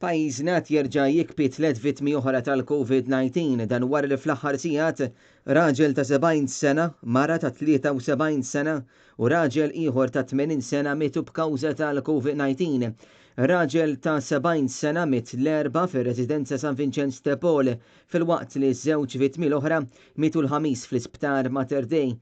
Pajjiżna qed jerġa' jikbi tliet vittmi oħra tal-Covid-19 dan wara li fl-aħħar sigħat raġel ta' 70 sena, mara ta' 73 sena u raġel ieħor ta' 80 sena mietu b'kawża tal-Covid-19. Raġel ta' 70 sena miet l-Erbgħa fir-residenza San Vinċenz de Paul filwaqt li ż-żewġ vittmi l-oħra mietu l-Ħamis fl-Isptar Mater Dei.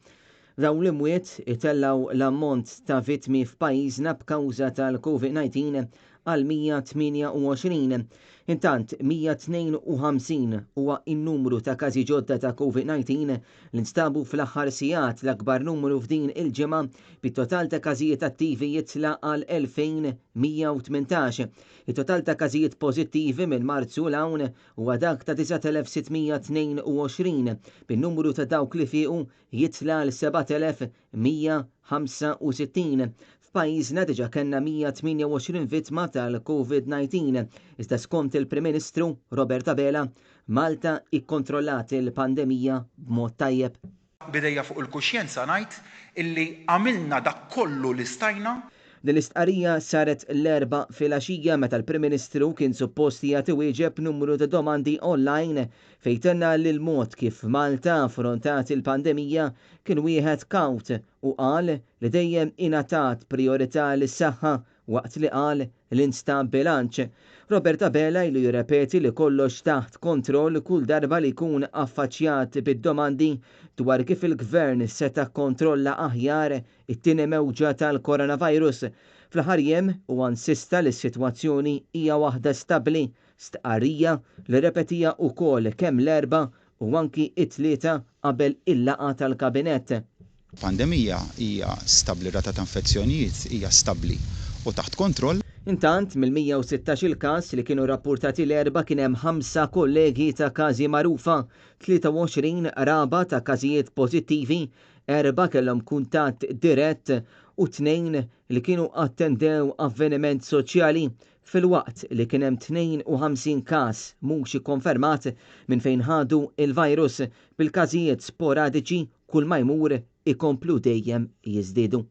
Dawn l-imwiet itellgħu l-ammont ta' vittmi f'pajjiżna b'kawża tal-Covid-19 għal 128. Intant, 152 huwa n-numru ta' każi ġodda ta' Covid-19 li nstabu fl-aħħar sigħat, l-akbar numru f'din il-ġimgħa, bit-total ta' każijiet attivi jitla' għal 2,118. It-total ta' każijiet pożittivi minn Marzu 'l hawn huwa dak ta' 9,622, bin-numru ta' dawk li fiequ jitla' għal 7,165. F'pajjiżna diġà kellna 128 vittma tal-Covid-19, iżda skont il-Prim Ministru Robert Abela, Malta ikkontrollat il-pandemija b'mod tajjeb. B'idejja fuq il-kuxjenza ngħid illi għamilna dak kollu li stajna. Din l-istqarrija saret l-Erbgħa filgħaxija meta l-Prim Ministru kien suppost qiegħed iwieġeb numru ta' domandi online fejn tenna li l-mod kif Malta affrontat il-pandemija kien wieħed kawt u qal li dejjem ingħatat prijorità lis-saħħa waqt li qal li nstab bilanċ. Robert Abela ilu jirrepeti li kollox taħt kontroll kull darba li jkun affaċċjat bid-domandi dwar kif il-Gvern seta' kkontrolla aħjar it-tieni mewġa tal-coronavirus. Fl-aħħar jiem huwa insista li s-sitwazzjoni hija waħda stabbli, stqarrija li rrepetiha wkoll kemm l-Erbgħa u anki t-Tlieta qabel il-laqgħa tal-Kabinett. Pandemija hija stabbli, r-rata ta' infezzjonijiet hija stabbli u taħt kontroll. Intant, mill-116 il-każ li kienu rrappurtati l-Erbgħa kien hemm ħamsa kollegi ta' każi magħrufa, 23 qraba ta' każijiet pożittivi, erbgħa kellhom kuntatt dirett u tnejn li kienu attendew avveniment soċjali filwaqt li kien hemm 52 każ mhux ikkonfermat minn fejn ħadu l-virus, bil-każijiet sporadiċi kull ma jmur ikomplu dejjem jiżdiedu.